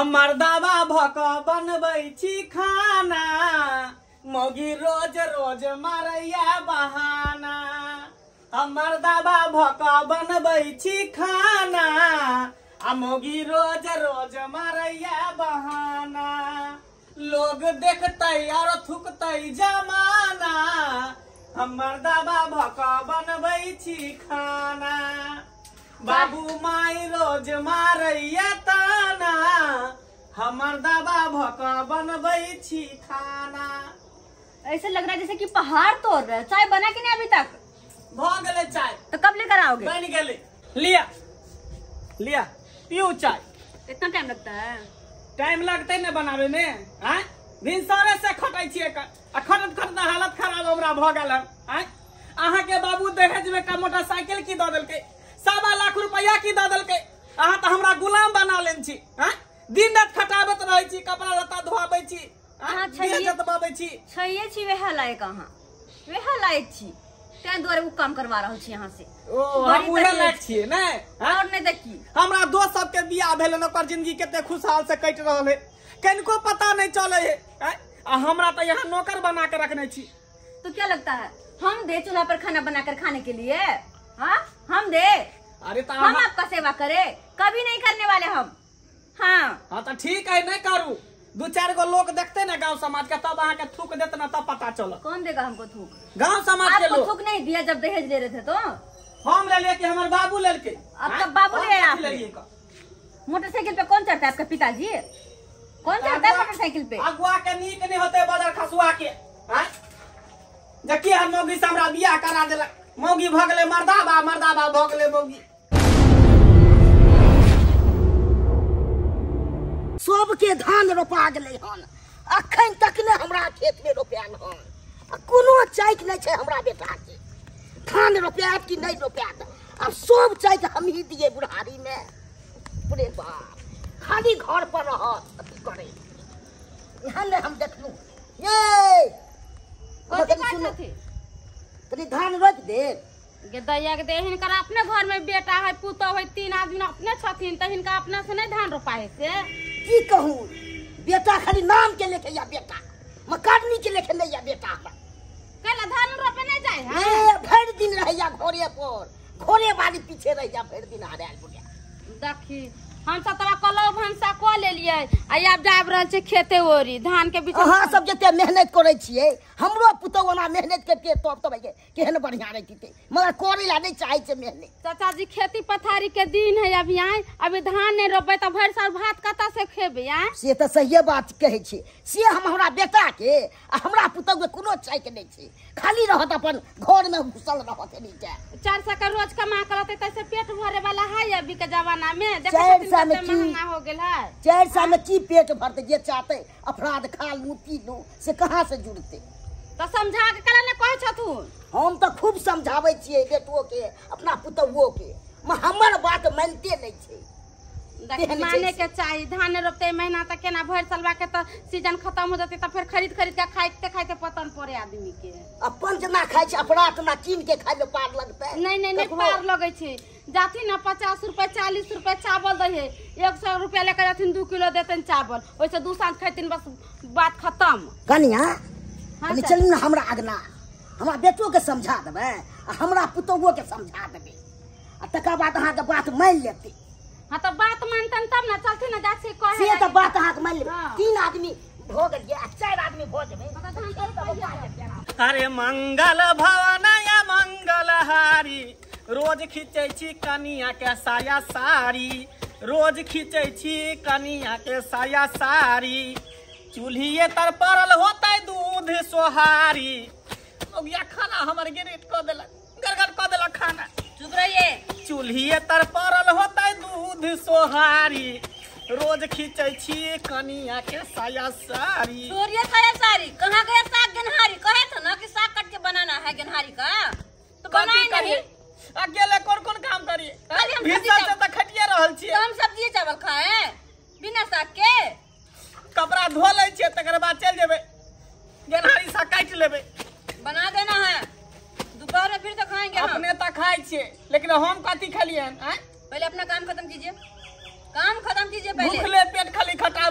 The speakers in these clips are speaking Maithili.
हमर दावा भक बनबै छी खाना, मौगी रोज रोज मारैया बहाना। हमर दावा भक बनबै छी खाना, आ मौगी रोज रोज मारैया बहाना। लोग देखतै और थुकतै जमाना, हमर दावा भक बनबै छी खाना। बाबू माई रोज मारैया ताना, हमर दावा भक बनबै छी खाना। ऐसे लग रहा है जैसे कि पहाड़ तोड़ रहे। चाय बना कि नहीं अभी तक? भ गेलै चाय। तो कब लेकर आओगे? बन गेलै, लिया लिया पियो चाय। इतना टाइम लगता है? टाइम लगते ने बनावे में। आय भिनसरे से खटै छियै, आ खटत खटत हालत खराब हमरा भ गेल हन। आय अहाँ के बाबू दहेज में का मोटरसाइकिल की द देलकै, 1.25 लाख रुपया की द देलकै। अहाँ तऽ हमरा गुलाम बना लेन छी। आय दिन रात खटाबैत रहै छी, कपड़ा लत्ता धोआबै छी, अहाँ जतबाबै छी। छैये छी वएह लायक, अहाँ वएह लायक छी, तें दुआरे उ काम करवा रहल छी अहाँ से। ओ हम उहे लायक छियै नै? और नहीं तऽ की। हमरा दोस्त सबके बियाह भेल, ओकर जिंदगी कते खुशहाल से कटि रहल है, कनिको पता नहीं चले है। आ हमरा तो यहाँ नौकर बना के रखने छी। तो क्या लगता है हम दे चूल्हा पर खाना बनाकर खाने के लिए? हाँ हम दे? अरे तो हम आपका सेवा करे कभी नहीं करने वाले हम। हाँ हाँ तो ठीक है, नहीं करू। दू चार गो लोग देखते ना गांव समाज के, तब अहाँ के थूक देते ना, तब पता चल। कौन देगा हमको थूक? गांव समाज के लोग। थूक नहीं दिया जब दहेज ले रहे थे तो? हम ले लिए कि हमारे बाबू लेलके। आपका बाबू ले आप मोटरसाइकिल पे कौन चढ़ता है? आपका पिताजी कौन चढ़ता है मोटरसाइकिल पे? अगुआ के नीक नहीं होते बदर खसुआ के। जबकि हम मौगी से हमरा बियाह करा देलक, मौगी भ गेलै मर्दाबा, मर्दाबा भ गेलै मौगी। सबके धान रोपा गेलै हन, अखन तक ने हमरा खेत में रोपायल हन। आ कोनो चैक नहीं छै हमरा बेटा के, धान रोपायत कि नहीं रोपायत। आब सब चैक हम ही दिए बुढ़ारी में। पूरे बाप खाली घर पर रहत अथी करे। यहाँ ने हम देखलू ये तनी धान रोपि दे दैया के दे। हिनकर अपने घर में बेटा है, पुतोह है, 3 आदमी अपने छथिन, तऽ हिनका अपना से नहीं धान रोपाए से। की कहूँ, बेटा खाली नाम के लेके या बेटा, मकारनी के लेके नहीं या बेटा। कैला धान रोपे नहीं जाए है? ए भरि दिन रहैया घोड़े पर, घोड़े वाली पीछे रहैया भरि दिन हरायल बुढ़िया। देखी हम सब तोरा कलौ भनसा कऽ लेलियै आ आब जाब रहल छै खेते ओरी धान के बीच। अहाँ सब जते मेहनत करै छियै, हमरो पुतोह ओना मेहनत करके तब तब केहन बढ़िया रहितै, मगर करै ला नहीं चाहै छै मेहनत। चाचा जी खेती पथारी के दिन है अभी, आए अभी धान नहीं रोपबै तऽ भरि साल भात कतऽ से खेबै? आए से तऽ सहिए बात कहै छी। से हम हमरा बेटा के आ हमरा पुतोह के कोनो चाहके नहीं छै, खाली रहत अपन घर में घुसल रहत। नीचे 400 के रोज कमा के रहतै तैसे पेट भरे वाला है अभी के जमाना में। देखो महंगा हो गेल है। 400 में की पेट भरते? जे चाहते अपराध खा लू पी लू से कहाँ से जुड़ते? तो समझा के कला ने कहै छथुन। हम तो खूब समझाबै छियै बेटो के अपना पुतहुओ के, हमर बात मानते नहीं छै। माने के चाहिए। धान रोपते महीना तक केना भरि सालबा के तो सीजन खत्म हो जते, तो फिर खरीद खरीद के खाइते खाइते पतन पड़े आदमी के। अपन जेना खाइ छै अपराध ना कीन के खाइ ले पार लगतै। नहीं नहीं नहीं पार लगै छै। जाथिन ना 50 रुपए 40 रुपए चावल दै है, 100 रुपया लेकर जाथिन 2 किलो देतन चावल, ओइसे 2 साँझ खैतिन बस बात खत्म। कनिया कनि चलू ना हमरा अगना, हमरा बेटो के समझा देबै आ हमरा पुतोहुओ के समझा देबै, आ तकर बाद अहाँ के बात मानि लेतै। हाँ तो बात मानतन तब ना चलथिन ना जाछी कहे से तो बात अहाँ के मानि लेबै। 3 आदमी भ गेलियै आ 4 आदमी भ जेबै। अरे मंगल भवन या मंगलहारी, रोज खींचै छी कनिया के साया साड़ी, रोज खींचै छी कनिया के साया साड़ी, चूल्हिए तर पड़ल होतै दूध सोहारी। मौगिया खाना हमर गिरिट कऽ देलक, गड़गड़ कऽ देलक खाना। चुप रहिए। चूल्हिए तर पड़ल होतै दूध सोहारी, रोज खींचै छी कनिया के साया साड़ी। छोड़िए साया साड़ी, कहाँ गया साग गेनहारी? कहे थे ना कि साग कट के बनाना है गेनहारी का, तो बनाए नहीं। अकेले कौन कौन काम करिए? भीतर से तो खटिए रहल छियै। हम सब्जी चावल खाए बिना साग के। कपड़ा धो लै छियै तकर बाद चलि जेबै गेनहारी साग काटि लेबै। बना देना है दोपहर में फिर तो खाएंगे हम। अपने तो खाइ छियै लेकिन हम कथी खेलियै? पहले अपना काम खत्म कीजिए, काम खत्म कीजिए पहले। भूखले पेट खाली खटाई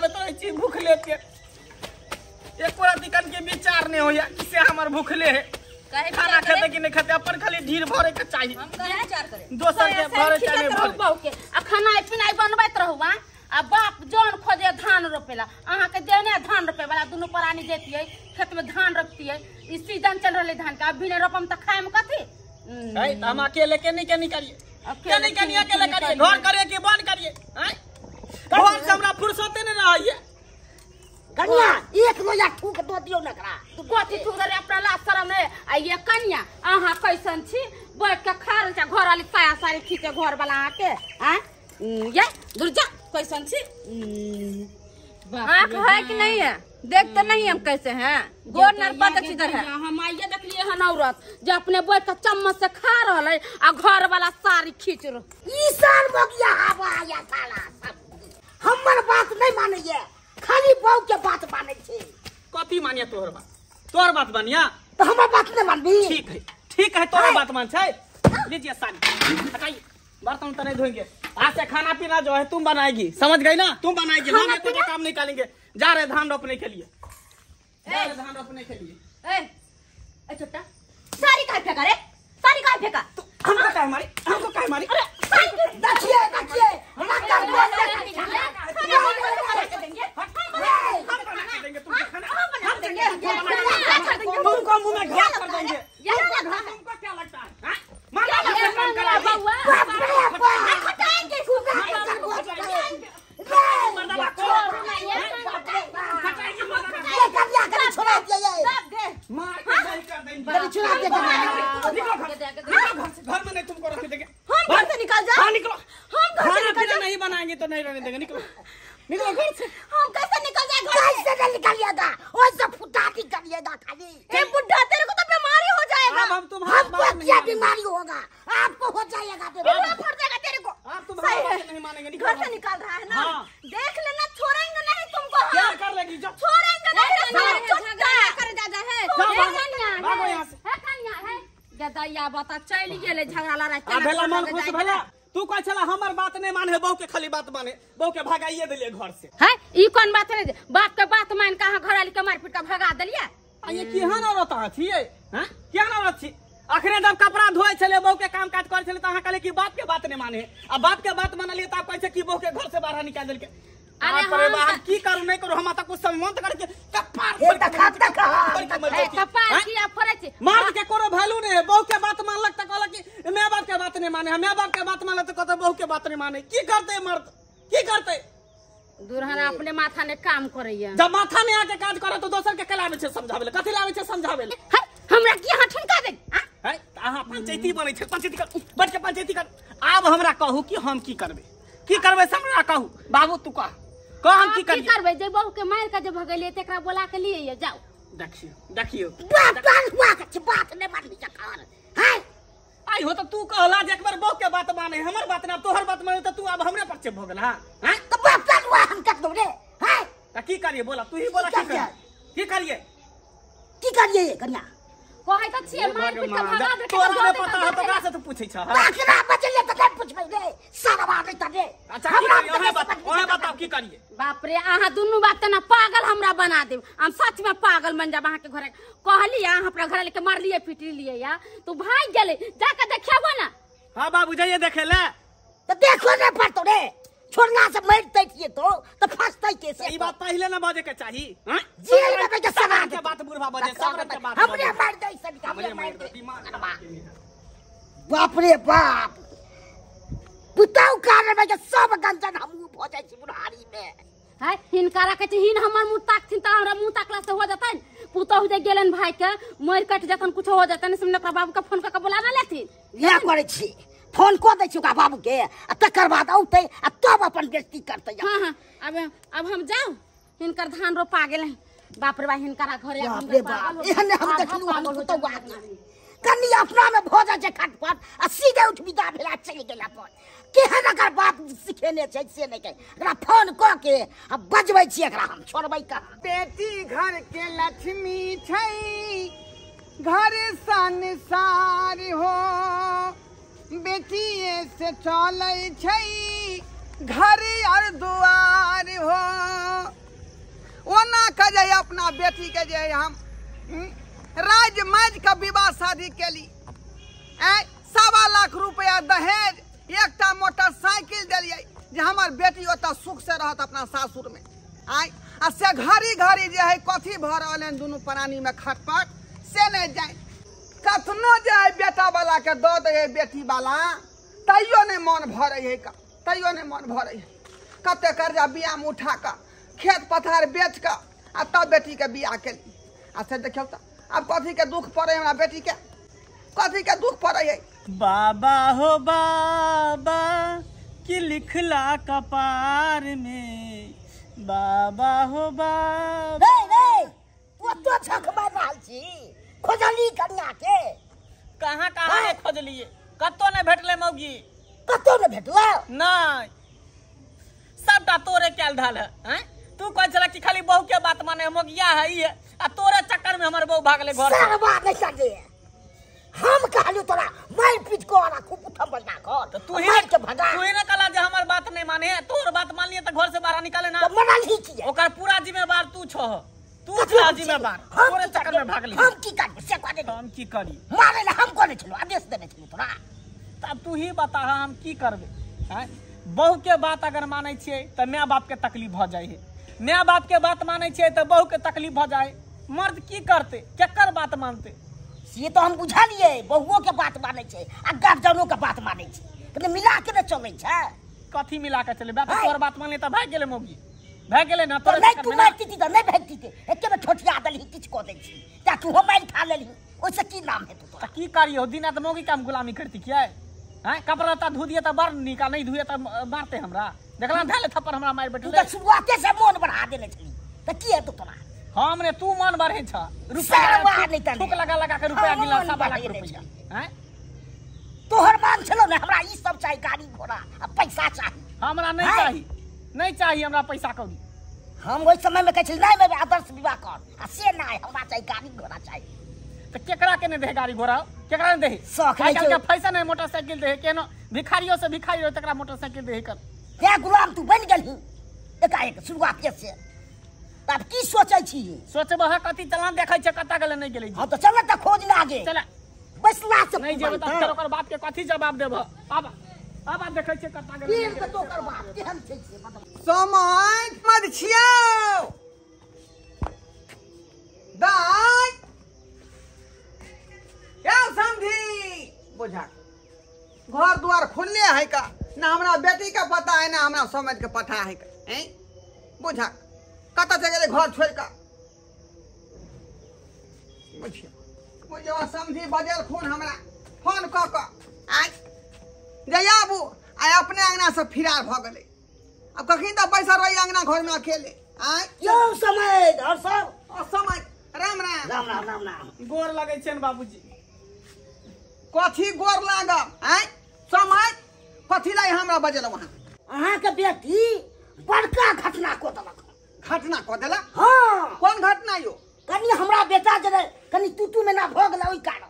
भूखले पेट एको राति कन के विचार नहीं होया कि से हमर भूखले है खाना खेते कि नहीं खेते अपन खाली ढीर भरे के चाहिए। हम काहे विचार करे दोसर के भरे चाहे भरे बहू के आ खाना पिनाई बनबैत रहू आ बाप जौन खोजे धान रोपेला अहाँ के देने धान रोपे वाला दुनू प्राणी देतियै खेत में धान रोपतियै। ई सीजन चल रहलै धान के अभी नहीं रोपम त खाएम कथी? है त हम अकेले के नहीं के नहीं करिए के नहीं के नहीं अकेले करिए घर करिए कि बंद करिए? हैं घर से हमरा फुर्सते नहीं रहैए। कन्या एक लोया ठूक दो दियो न करा तू कथी ठूक रे अपना ला शरम है। आ ये कन्या अहाँ कैसन छी बैठ के खा रहल छै घर वाली साया साड़ी खींचे घर वाला अहाँ के हैं ये दुर्जा कैसन छी? आँख है कि नहीं है? देख तो नहीं हम कैसे हैं गोर नरपत इधर है। हम आइए देखलिए हन औरत जो अपने बैठ के चम्मच से खा रहल है आ घर वाला साड़ी खींच रह। ई साल बगिया हवा आया साला सब हमर बात नहीं मानैए खाली बहू के बात मानै छै। कथी मानिए तोहर बात? तोहर बात मानिया तो हमर बात नहीं मानबी? ठीक है ठीक है तोहर बात मान छै। लीजिए साड़ी हटाइए बर्तन तो नहीं धोएंगे आज से। खाना पीना जो है तुम बनाएगी समझ गई ना? तुम बनाएगी हम कोई काम नहीं निकालेंगे। जा रहे धान रोपने के लिए जा रहे धान रोपने के लिए। ए ए छोटा सारी काहे फेंका रे? सारी काहे फेंका? हमको काहे मारी? हमको काहे मारी? अरे देखिए देखिए हमरा कर बोल देंगे तुमको खाना हम देंगे तुमको मुंह में घास कर देंगे। तुमको क्या लगता है? हां मार काम करा बउआ खटाएंगे घर में नहीं तुमको रहने देंगे। हम घर से निकल जाओ। हाँ निकलो। हम घर से निकल नहीं बनाएंगे तो नहीं रहने देंगे। निकलो निकलो घर से। हम कैसे निकल जाए घर से? कैसे नहीं निकलिएगा और सब फुटा निकलिएगा खाली। ए बुढ़ा तेरे को तो बीमारी हो जाएगा। अब हम तुम्हारा हमको क्या बीमारी होगा? आपको हो जाएगा बीमारी फट जाएगा तेरे को। आप तुम्हारा बात नहीं मानेंगे। घर से निकाल रहा है ना देख लेना छोड़ेंगे नहीं तुमको। क्या कर लेगी? जो छोड़ेंगे नहीं झगड़ा कर दादा है भागो यहां से। है कन्या है गदैया बता चल गेलै झगड़ा लड़ाई आ भेला मन खुश भेला। तू कह छला हमर बात नहीं माने बहू के खाली बात माने बहू के भगाइए देलिए घर से। है ई कोन बात रे? बाप के बात मान के अहाँ घर वाली के मार पीट के भगा देलिए। आ ये केहन औरत अहाँ छियै? हैं केहन औरत छी? अखने जब कपड़ा धोए छले बहू के काम काज करे छले त अहाँ कहले कि बाप के बात नहीं माने आ बाप के बात मानलिए त आप कहै छै कि बहू के घर से बाहर निकाल देलके। अरे हम की करू नहीं करू हम त कुछ समझ करके कपार हे देखा देखा कपार किया फरै छै। मर्द के कोनो वैल्यू नहीं है। बहू के बात मानलक त कहलक कि my बाप के बात नहीं माने my बाप के बात मानलक त कहत बहू के बात नहीं माने। की करते मर्द? की करते? दुरहना अपने माथा ने काम करैया। जब माथा में आके काज करे तो दोसर के कलावे छै समझावे ले। कथि लावे छै समझावे ले? है हमरा की हाथ ठनका दे है त अहाँ पंचायती बनै छै पंचायती कर बैठ के पंचायती कर। आब हमरा कहू कि हम की करबै? की करबै से हमरा कहू बाबू तू कह कह हम की करिए? करबै जे बहू के मार के जे भगलिए तेकरा बोला के लिए जाओ। देखियो देखियो बाप हुआ के बात नहीं मानली जखन है आई हो त तू कहला जे एक बार बहू के बात माने हमर बात ना तोहर बात माने त तू अब हमरे पर चुप भ गेल। हां हां त बाप हुआ हम कट दो रे है त की करिए बोला तू ही बोला की करिए? की करिए की करिए कन्या कहै त छियै मार पीट के भगा दे। तोर के पता है तो से तू पूछै छ? तकरा बचले त के पूछबै रे सारा बात त रे। अच्छा हमरा ओहे बताओ की करिए? बाप रे अहाँ दुनू बात त ना पागल हमरा बना देब। हम सच में पागल बन जाब। अहाँ के घरे कहली अहाँ अपना घर लेके मारलिए पीटलिए या तू भाग गेलै जाके देखियो ना। हां बाबू जाइए देखे ले त देखो ने पड़तो रे छोड़ना से मरते छिए तो त फसतै कैसे? ई बात पहिले ना बजे के चाही। हां जेल में के सगा के बात बुढ़वा बजे सब रंग के बात हमरे मार दे सब हमरे मार दे। बाप रे बाप पुताऊ कारण में के सब गंजन हमहू भ जाइ छी बुढ़ारी में। है हिनका रखे छी हिन हमर मुंह ताकथिन त हमरा मुंह ताकला से हो जतन पुतहु जे गेलन भाई के मर कट जतन कुछ हो जतन से ओकरा बाबू के फोन क के बोला ना लेथिन। इएह करै छी फोन कऽ दै छी ओकरा बाबू के आ तकर बाद औतै आ तब अपन बेइज्जती करतै। हां हां अब हम जाऊ हिनकर धान रोपा गेलै। बाप रे बा हिनकरा घरे बाप रे बाप एहन हम देखलु हम पुतहु आके कनी अपना में भ जाइ छै खटपट आ सीधे उठ विदा भेला चलि गेला पर केहन एकर बाप सिखेने छै से नहि कहि। एकरा फोन कऽ के आ बजबै छी एकरा हम छोड़बै कहाँ। बेटी घर के लक्ष्मी छै घर संसार हो बेटिए से चलै छै घर और दुआर हो। ले अपना बेटी के जे हम राज माज के विवाह शादी केली। 1.25 लाख रुपया दहेज, एकटा मोटरसाइकिल दिलियै जे हमर बेटी ओतऽ सुख से रहत अपना सासुर में। आय आ से घड़ी घड़ी जे है कथी भऽ रहल हन दुनू प्राणी में खटपट से नहीं जाए। कतनो जे है बेटा वाला के दऽ दै है बेटी वाला तैयो नहीं मन भरै है, तैयो नहीं मन भरै है। कते कर्जा बियाह में उठा कऽ खेत पथार बेच कऽ आ तब बेटी के बियाह केली। आ से देखियौ तऽ आब कथी के दुख पड़ै हमरा बेटी के, कथी के दुख पड़ै है। बाबा हो बाबा की लिखला कपार में, बाबा हो बाबा। रे रे तू तो छक मार रहल छी, खोजली कन्या के कहाँ कहाँ नहीं खोजलिए, कतो नहीं भेटले मौगी, कतो नहीं भेटलो। नहीं सबटा तोरे कैल धाल है। हैं तू कहै छला कि खाली बहू के बात माने मौगिया है ई है, आ तोरे चक्कर में हमर बहू भागले घर से। सरवा नहीं सके हम कहलु तोरा मार पीट को राखू उठम बजना कर, तो तू ही मार के भगा। तू ही ना कहला जे हमर बात नहीं माने, तोर बात मान लिए त घर से बाहर निकाले ना। तो मनल ही की ओकर पूरा जिम्मेवार तू छह, तू छह जिम्मेवार, तोरे चक्कर में भागली। हम की करब से कह दे, हम की करी? मारे ला हम कोने छलु, आदेश देने छलु तोरा। तब तू ही बता हम की करबे। हैं बहू के बात अगर मानै छियै त my बाप के तकलीफ भ जाइ है, my बाप के बात मानै छियै त बहू के तकलीफ भ जाइ। मर्द की करते, केकर बात मानते? से तो हम बुझलिए, बहुओ के बात मानै छै आ गार्जियनो के बात मानै छै, कने मिला के ने चलै छै। कथी मिला के चले? बाप तोर बात मानले त भाग गेलै मौगी, भाग गेलै ना। तोरे नहीं तू मारती त नहीं भागती, एके में ठोठिया देलही, किछ क दै छी ता तू हम मारि खा लेलही, ओइसे की नाम हेतौ तोरा? त की करियो दिन रात मौगी के हम गुलामी करती किया? हैं कपड़ा लत्ता धो दिए त बड़ नीक, नहीं धोए त मारते हमरा। देखला धैले थप्पड़ हमरा मारि तू बैठले। त शुरुआते से मोन बढ़ा देने छली त की हेतौ तोरा? हम ने तू मन बढ़े छ, रुपया थूक लगा लगा के रुपया गिनला 1.25 लाख रुपया। हैं तोहर मान छलो ने हमरा ई सब चाही, गाड़ी घोड़ा आ पैसा चाही। हमरा नहीं चाही, नहीं चाही हमरा पैसा कौड़ी। हम ओइ समय में कहै छली नहीं मैं आदर्श विवाह कर, आ से नहीं हमरा चाही गाड़ी घोड़ा चाही। त केकरा के ने दे गाड़ी घोड़ा, केकरा ने दे? शौक नहीं आजकल के फैशन है मोटरसाइकिल दे, केनो भिखारियों से भिखारी हो तकरा मोटरसाइकिल दे कर। ते गुलाम तू बन गेलही एकाएक शुरुआते से, तब की सोचै छी? सोचबह कथी? चला देखै छै कत गेलै नहीं गेलै। हां त चल त खोज लागे, चल बैसला से नहीं जेबै त फेर ओकर बाप के कथी जवाब देबह? आब आब देखै छै कत गेलै फिर त तोकर बाप केहन छै से मतलब। समय मत छियौ दाइ यौ समधी बुझा, घर द्वार खुलले है का ना हमरा बेटी के पता है ना हमरा समझ के पता है का। हैं बुझा कतऽ से गेलै घर छोड़ि कऽ? बुझियौ बुझियौ समधी बजेलखुन हमरा फोन कऽ कऽ आइ जे आबू, आइ अपने अंगना से फिरार भऽ गेलै। आब कखन तऽ बैसल रही अंगना घर में अकेले। आइ यौ समय और सब और समय राम राम राम राम राम राम। गोर लगै छनि बाबूजी। कथी गोर लागब? आइ समय कथी लाई हमरा बजेलहुँ अहाँ? अहाँके बेटी बड़का घटना कऽ देलक। घटना कऽ देलक? हाँ। कोन घटना यो? कनी हमरा बेटा जे कनी तू महीना भऽ गेलै ओहि कारण।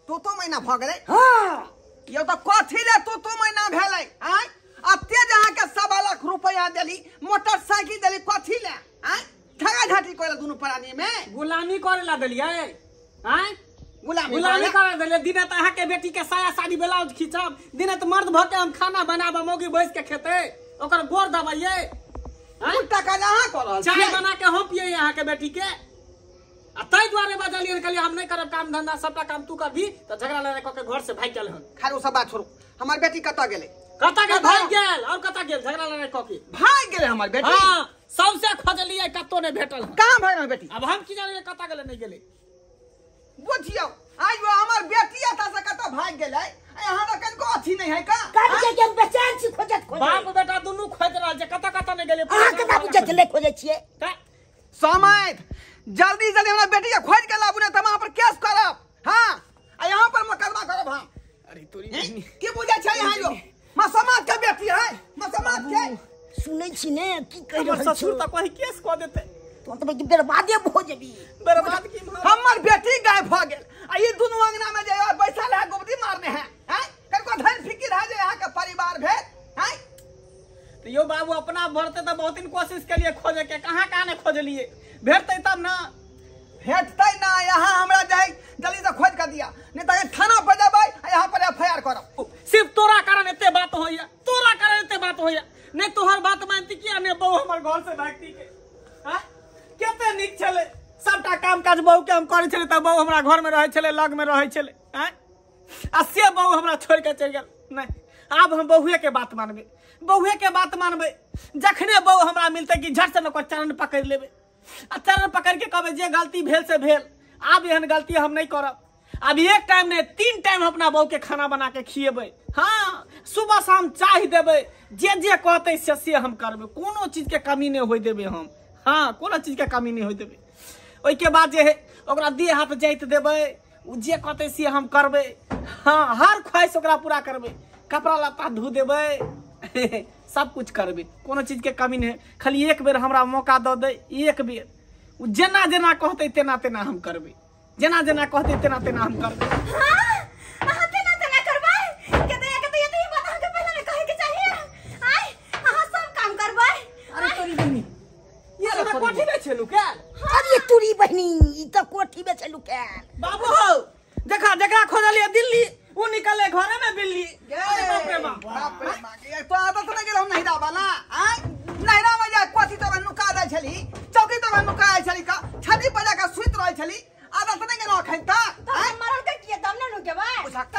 तू महीना भऽ गेलै? हाँ। यौ तऽ कथी ले तू महीना भेलै? आँय एते जे अहाँके 1.25 लाख रुपया देली, मोटरसाइकिल देली, कथी ले? आँय ठगा झाटी करै दुनू प्राणी में गुलामी करे ला देलियै। आँय गुलामी करे देलियै। दिन तऽ अहाँके बेटी के साया साड़ी ब्लाउज खींचब, दिन तऽ मर्द भऽ के हम खाना बनाब, मौगी बैस के खेतै, ओकर गोर दबाइयै। उल्टा काज अहाँ कऽ रहल चाय बना के हम पियै अहाँके बेटी के। आ ताहि दुआरे बजलियै, कहलियै हम नहि करब काम धंधा, सबटा काम तू करबी, तऽ झगड़ा लड़ाई कऽ के घर से भागि गेल हन। खैर ओ सब बात छोड़ू, हमर बेटी कतऽ गेलै? कतऽ गेल? भागि गेल। और कतऽ गेल? झगड़ा लड़ाई कऽ के भागि गेलै हमर बेटी। हाँ सबसे खोजलियै कतौ नहि भेटल। कहाँ भागि रहल बेटी? अब हम की जानियै कतऽ गेलै नहि गेलै। बुझियौ आइ हमर बेटी एतऽ से कतऽ भागि गेलै, यहाँ तऽ कनिको अथी नहि है का? कनिके के हम बेचैन छी खोजत खोजत। बाप बेटा दुनू खोजि रहल छै, कतऽ कतऽ नहि गेलै। अहाँ केना बुझै छी नहि खोजै छियै? समय जल्दी जल्दी हमरा बेटी के खोज के लाबू, नहि तऽ हम अहाँ पर केस करब। हाँ आ यहाँ पर मुकदमा करब हम। अरे तोरी की बुझै छै यहाँ यो? माँ समाज के बेटी है, माँ समाज के। सुनै छी ने की कहि रहल ससुर तऽ कहीं केस कऽ देतै। तो तऽ बर्बादे भऽ जेबी। बर्बाद की? हमर बेटी गायब भऽ गेल आ ई दुनू अंगना में जे बैसल है गुबदी मारने है। हैं कनको धन फिकिर है जे अहाँ के परिवार भेल? हैं तो यो बाबू अपना भरते तो बहुत दिन कोशिश के लिए खोजे के, कहाँ कहाँ नहीं खोजलिए, भेटतै तब ना। भेटतै ना, यहाँ हमरा जाय जल्दी से खोज कर दिया, नहीं तो थाना पर जेबै आ यहाँ पर एफआईआर करब। सिर्फ तोरा कारण एते बात होइया, तोरा कारण एते बात होइया, नहीं तोहर बात मानती किया ने बहू हमर घर से भागती के। हां कते नीक छले, सबटा काम काज बहू के हम करै छले, त बहू हमरा घर में रहै छले, लग में रहै छले। हैं आ से बहू हमरा छोड़ के चलि गेल। नहीं आब हम बहुए के बात मानबै, बहुए के बात मानबै। जखने बहू हमरा मिलतै कि झट से ओकर चरण पकड़ि लेबै, आ चरण पकड़ के कहबै जे गलती भेल से भेल, आब एहन गलती हम नहीं करब। अब एक टाइम नहीं 3 टाइम अपना बहू के खाना बना के खिएबै। हाँ सुबह शाम चाय देबै, जे जे कहतै से से हम करबै, कोनो चीज के कमी नहीं होय देबै हम। हाँ कोनो चीज के कमी नहीं होय देबै। ओहिके बाद जे है ओकरा देह हाथ जाइत देबै, ओ जे कहतै से हम करबै। हाँ हर ख्वाहिश ओकरा पूरा करबै, कपड़ा लत्ता धो देबै, सब कुछ करबै, कोनो चीज के कमी नहीं। खाली एक बेर हमरा मौका दऽ दै, एक बेर ओ जेना जेना कहतै तेना तेना हम करबै, जेना जेना कहतै तेना तेना हम करबै। हां अहाँ तेना तेना करबै? कते कते ये तो बात अहाँके पहिले ने कहै के चाहिए। आय अहाँ सब काम करबै। अरे तोरी बहिनी, ये तो कोठी में छलु काल। अरे तोरी बहिनी, ई त कोठी में छलु काल। बाबू हो देखा, जकरा खोजलिए दिल्ली वो निकले घरे में बिल्ली। अरे बाप रे बाप, बाप रे बाप, ये तो आदत न गेल हम नहिरा वाला। आय नहिरा में जा कोठी तब नुका दै छली, चौकी तब नुका दै छली, का छड़ी पर जा के सुइत रहै छली, आदत न गेल अखन तक। त मरल के किए दम ने नुकेबै? बुझक त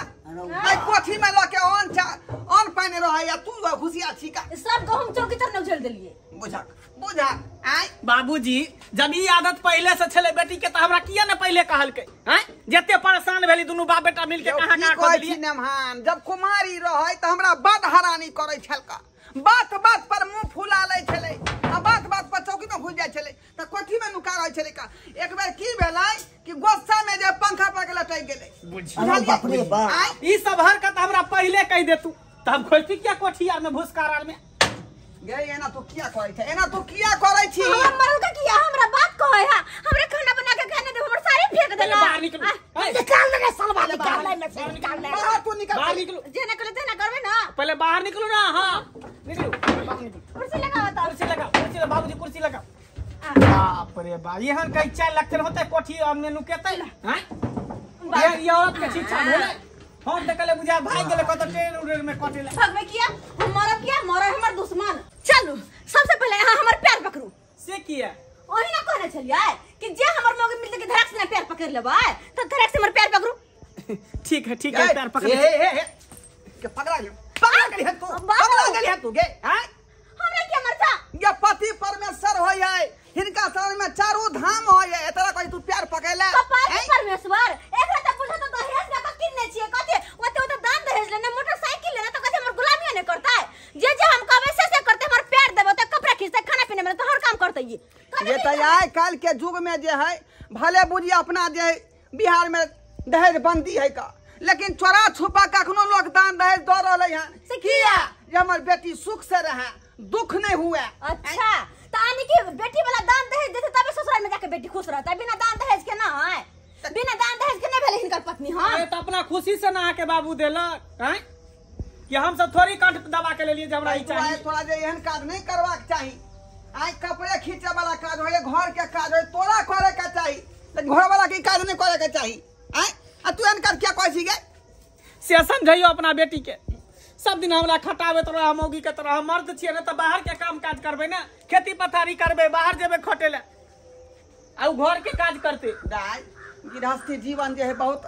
आय कोठी में ल के ऑन चा ऑन पानी रहै या तू घुसिया छी का सब गहुम चौकी तर न उझेल देलिए। बुझक बुझक। आय बाबूजी जब ई आदत पहले से छले बेटी के त हमरा किया ने पहले कहलकै? हैं जते परेशान भेली दुनू बाप बेटा मिल के कहां कहां खोजलिए। नमहान जब कुमारी रहै त हमरा बड हरानी करै छलका, बात बात पर मुंह फुला लै छलै आ बात बात पर चौकी में घुस जाइ छलै, त कोठी में नुका रहै छलै का। एक बेर की भेलै कि गुस्सा में जे पंखा पर के लटक गेलै। बुझलिए? बाप रे बाप, ई सब हरकत हमरा पहले कहि देतू त हम खोजती किया कोठिया में भुसकाराल में गे। एना तो किया करै छै, एना तो किया करै छी? हमरा मरल के किया हमरा बात कहै है? हमरा खाना बना के खाने दे, हमर साड़ी फेंक देला। बाहर निकलू, निकाल ले सलवा, निकाल ले में से निकाल ले, बाहर तू निकल, बाहर निकलू, जेना करे तेना करबे ना, पहले बाहर निकलू ना। हां निकलू, बाहर निकलू, कुर्सी लगाओ त, कुर्सी लगाओ, कुर्सी लगाओ बाबूजी, कुर्सी लगाओ। बाप रे बाप, एहन कई 4 लक्षण होतै कोठी में नुकेतै। हैं ये औरत के शिक्षा भेलै? हम त कहले बुझा भाग गेलै कत ट्रेन उड़ेर में कटेला। भगवे किया हम मरब, किया मरब हमर दुश्मन। चलू सबसे पहले अहाँ हमर पैर पकड़ू। से किया? ओही ना कहने छलियै कि जे हमर मौगी मिलते कि धड़क से ना पैर पकड़ लेबै, त धड़क से हमर पैर पकड़ू। ठीक है ठीक है, पैर पकड़। ए ए ए के पकड़ा गेल, पकड़ा गेल है तू, पकड़ा गेल है तू गे। हैं हमरा किया मरता? ये पति परमेश्वर होय है, हिनका शरण में चारू धाम होय है, एतरा कहि तू पैर पकड़ले। कपाल के परमेश्वर, एकरा त बुझा त दहेज में क किनने छियै, कथि ओते ओते दान दहेज लेने, मोटरसाइकिल लेने, त कथि हमर गुलामी ने करतै? जे जे हम कहबै से से करतै, हमर पैर देबै त कपड़ा खींचतै, खाना पीना में त हर काम करतै। ये त आइ काल के युग में जे है भले बुझी अपना जे बिहार में दहेज बंदी है का, लेकिन चोरा छुपा कखनो लोग दान दहेज दऽ रहलै हन। से किया? जे हमर बेटी सुख से रहे, दुख नहीं हुए। अच्छा त आनी की बेटी वाला दान दहेज देते तबे ससुराल में जाके बेटी खुश रहता, बिना दान दहेज के ना है, बिना दान दहेज के नहीं भेलै हिनकर पत्नी। हां अरे त अपना खुशी से ना आके बाबू देलक। हैं कि हम सब थोड़ी कंठ दबा के लेलिए जे हमरा ई चाही। थोड़ा जे एहन काज नहीं करबाक चाही। आइ कपड़े खींचे वाला काज होय, घर के काज होय, तोरा करे के चाही, लेकिन घर वाला के काज नहीं करे के चाही। आइ आ तू एहन काज किया कहै छी गे? से समझैयो अपना बेटी के। सब दिन हमरा खटाबैत रह मौगी के तरह, मर्द छियै ने त बाहर के काम काज करबै ने, खेती पथारी करबै, बाहर जेबै खटे ले, आ उ घर के काज करते। दाइ गृहस्थी जीवन जे है बहुत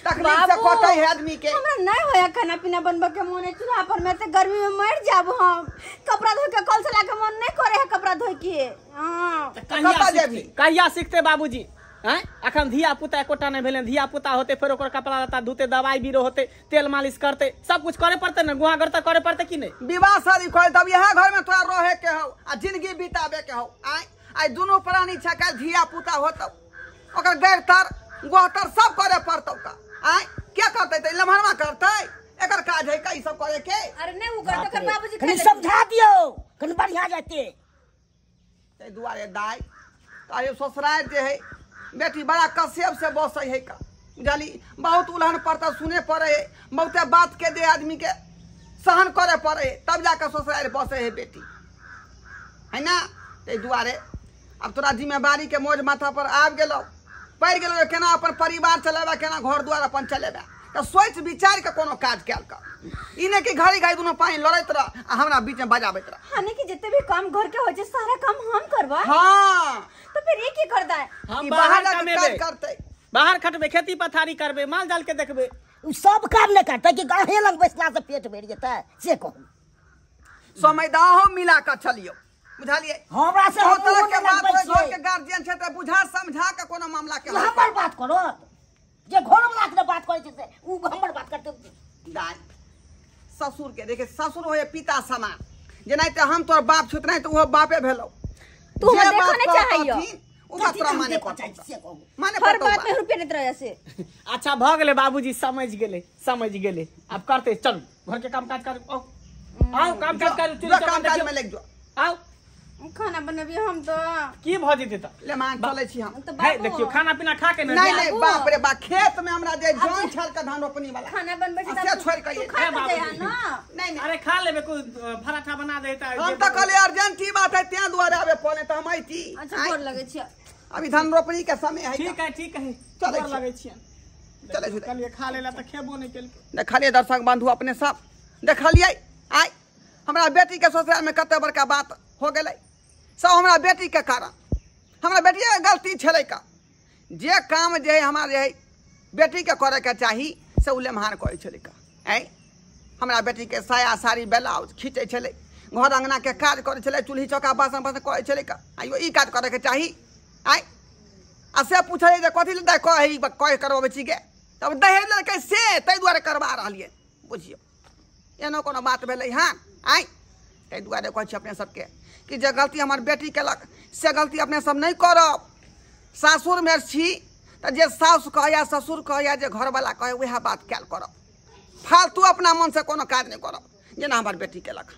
तकलीफ से कटै है आदमी के। हमरा नहीं होया खाना पीना बनबे के मन है, चूल्हा पर में त गर्मी में मर जाब हम। कपड़ा धोय के कल से लाके मन नहीं करे है कपड़ा धोय के। हां कहिया जेबी, कहिया सीखते बाबूजी? हैं अखन धिया पुता एकोटा नहीं भेलै, धिया पुता होते फेर ओकर कपड़ा लत्ता धोते, दवाई बीरो होते, तेल मालिश करते, सब कुछ करे पड़ते ने, गुहा घर करे पड़ते कि नहीं? विवाह शादी करे तब यह घर में तोरा रहे के हो आ जिंदगी बितावे के हो। आइ आइ दुनू प्राणी छै, काल्हि धिया पुता होतौ ओकर गैर तर गोहतर सब करे पड़तौ का। आइ के करतै? त लम्हरमा करतै, एकर काज है का ई सब करे के? अरे नहीं उ करतै, ओकर बाबूजी कनि समझा दियौ कनि बढ़िया जाते। तै दुआरे दाइ अरे ससुराल जे है बेटी बड़ा कसेब से बसै है का, बुझली? बहुत उलहन पड़ता सुने पड़े है, बहुते बात के दे आदमी के सहन करे पड़े है, तब जाकर ससुराल बसै है बेटी, है ना? तै दुआरे अब तोरा जिम्मेवारी के मोज माथा पर आबि गेलौ, पड़ि गेलौ, केना अपन परिवार चलेबा, केना घर दुआर अपन चलेबा, तऽ सोचि विचारि के कोनो काज कयल कर। ई नहि कि घड़ी घड़ी दुनू पानि लड़ैत रह आ हमरा बीच में बजाबैत रह। हानि कि जितने भी काम घर के हो छै सारा काम हम करबा। हाँ तो फिर ये की करदा है? हम ई बाहर बाहर कमेबे, काज करतै, बाहर खटबे, खेती पथारी करबे, माल जाल के देखबे, उ सब काम नहि करतै कि अहें लग बैसला से पेट भरि जेतै से कहू। समयदाहो मिला कऽ चलियौ, बुझलियै? हमरा से सब हम तरह के नहि बात लगबै होइ, घर छियै। के गार्जियन छै तऽ बुझा समझा के कोनो मामला के हल हमर बात करत जे घर वाला के बात करै छै से उ हमर बात करतै। दाय ससुर के देखे, ससुर होय पिता समान, जेनाहिते हम तोर बाप छु तेनाहिते ओहो बापे भेलौ। तू जे हमरा देखो बात नहीं चाहियो। कहतथिन, उ बात तोरा माने चाहै पड़तौ, से कहू। माने हर पड़तौ बात बात। में रुपया देत रहे से। अच्छा भऽ गेलै बाबूजी, समझ गेलै, समझ गेलै। आब करते चल घर के काम काज कर, आओ आओ काम काज कर, जो काम काज में लागि जो। आओ खाना बनबियो हम तो की भऽ जेतै तऽ ले मान चलै छी हम। तो है बाबू देखियौ खाना पीना खा के नहीं बाबू। नहीं बाप रे बा, खेत में हमरा जे जन छल के धान रोपनी वाला खाना बनबै छै आ से छोड़ि के तू खा हे के बाबू। जइहा ना। नहीं नहीं अरे खा लेबे, कोई पराठा बना देता है। हम तऽ कहलियै अर्जेंट बात है तें दुआरे आबे पड़े तऽ हम अइती। अच्छा गोर लगै छियै। अभी धान रोपनी के समय है। ठीक है ठीक है, चलै गोर छी। लगै छियनि। चलै छी। कहलियै खा लेला तऽ खेबो नहि केलकै। देखलियै दर्शक बंधु अपने सब देखलियै, आइ हमरा बेटी के ससुराल में कते बड़का बात हो गेलै, सब हमरा बेटी के कारण, हमरा बेटिए के गलती छलै का, जे काम जे है हमरा जे है बेटी के करे के चाही से उ लेमहार करै छलै का। आइ हमरा बेटी के साया साड़ी ब्लाउज खींचै छलै, घर अंगना के काज करै छलै, चूल्ही चौका बासन बासन करै छलै का, आइयो ई काज करे के चाही। आइ आ से पूछै जे कथी लए कहै कह करबै छी गे, तब दहेज लेलकै से ताहि दुआरे करबा रहलियै, बुझियौ एनो कोनो बात भेलै। हँ आइ ताहि दुआरे कहै छी अपने सबके कि जे गलती हमर बेटी केलक से गलती अपने सब नहि करब। सासुरमे छी तऽ जे सासु कहै या ससुर कहै या जे घरवला कहै वएह बात कयल करब, फालतू अपना मनसँ कोनो काज नहि करब जेना हमर बेटी केलक।